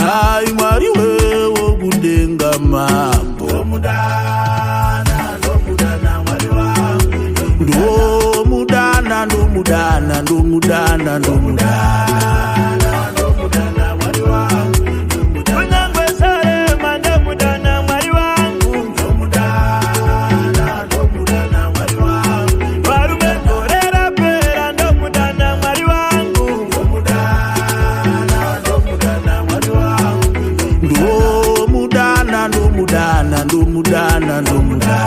Nhai Mwari wewo kudenga mambo. Ndomudana, ndomudana, ndomudana, ndomudana. Kunyangwe zvarema, ndomudana Mwari wangu. Varume, gore rapera, ndomudana Mwari wangu. Ndomudana, ndomudana, ndomudana, ndomudana.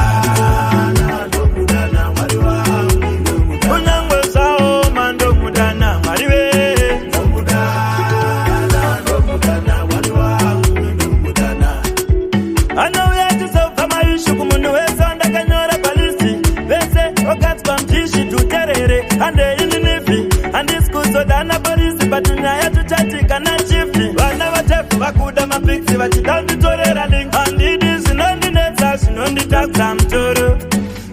Kunyangwe zvaoma, ndomudana Mwari we. Anouya achizobva maishu kumunhu wese wandakanyora palist, vese vogadzwa mudish. Tuterere handei, handisi kuzodana polisi, but nyaya tuchati kana chief. Vana vatefu vakuda mapics, vachida kunditorera link. Handidi zvinondinetsa, zvinonditakudza mutoro,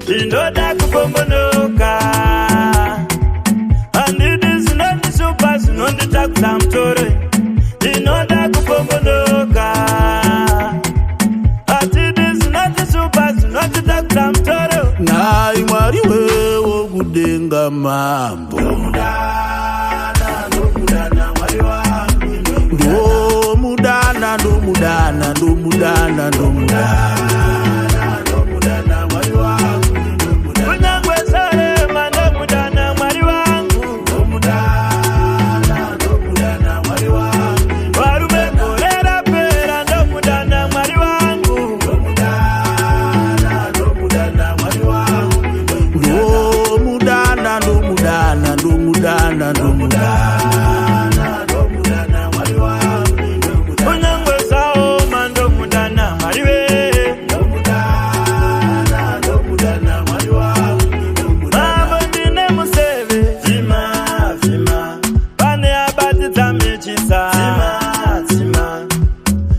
zvinoda kupombonoka. Handidi zvinondishupa, zvinonditakudza mutoro, ndinoda kupombonoka. Hatidi zvinondishupa, zvinotitakudza mutoro. Nhai Mwari wewo kudenga mambo. Ndomudana, ndomudana, ndomudana, ndomudana. Kunyangwe zvarema, ndomudana Mwari wangu. Varume, gore rapera, ndomudana Mwari wangu. Ndomudana, ndomudana, ndomudana, ndomudana. Kunyangwe zvaoma, ndomudana Mwari we. Mambo, ndine museve, vhima vhima, pane abatidza mechisa, dzima dzima,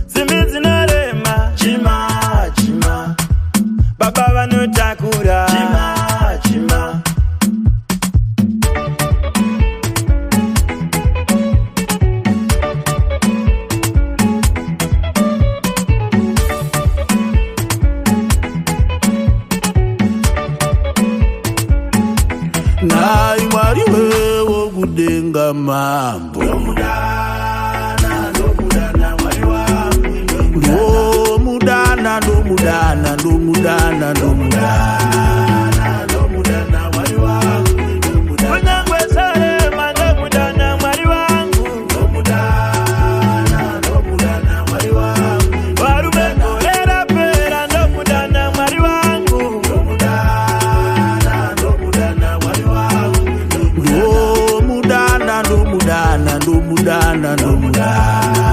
simbi dzinorema, chima chima, baba vanotakura, chima chima. Nhai Mwari wewo kudenga mambo. Ndomudana, ndomudana, ndomudana, ndomudana. Kunyangwe zvarema, ndomudana Mwari wangu. Varume, gore rapera, ndomudana Mwari wangu. Ndomudana, ndomudana, ndomudana, ndomudana.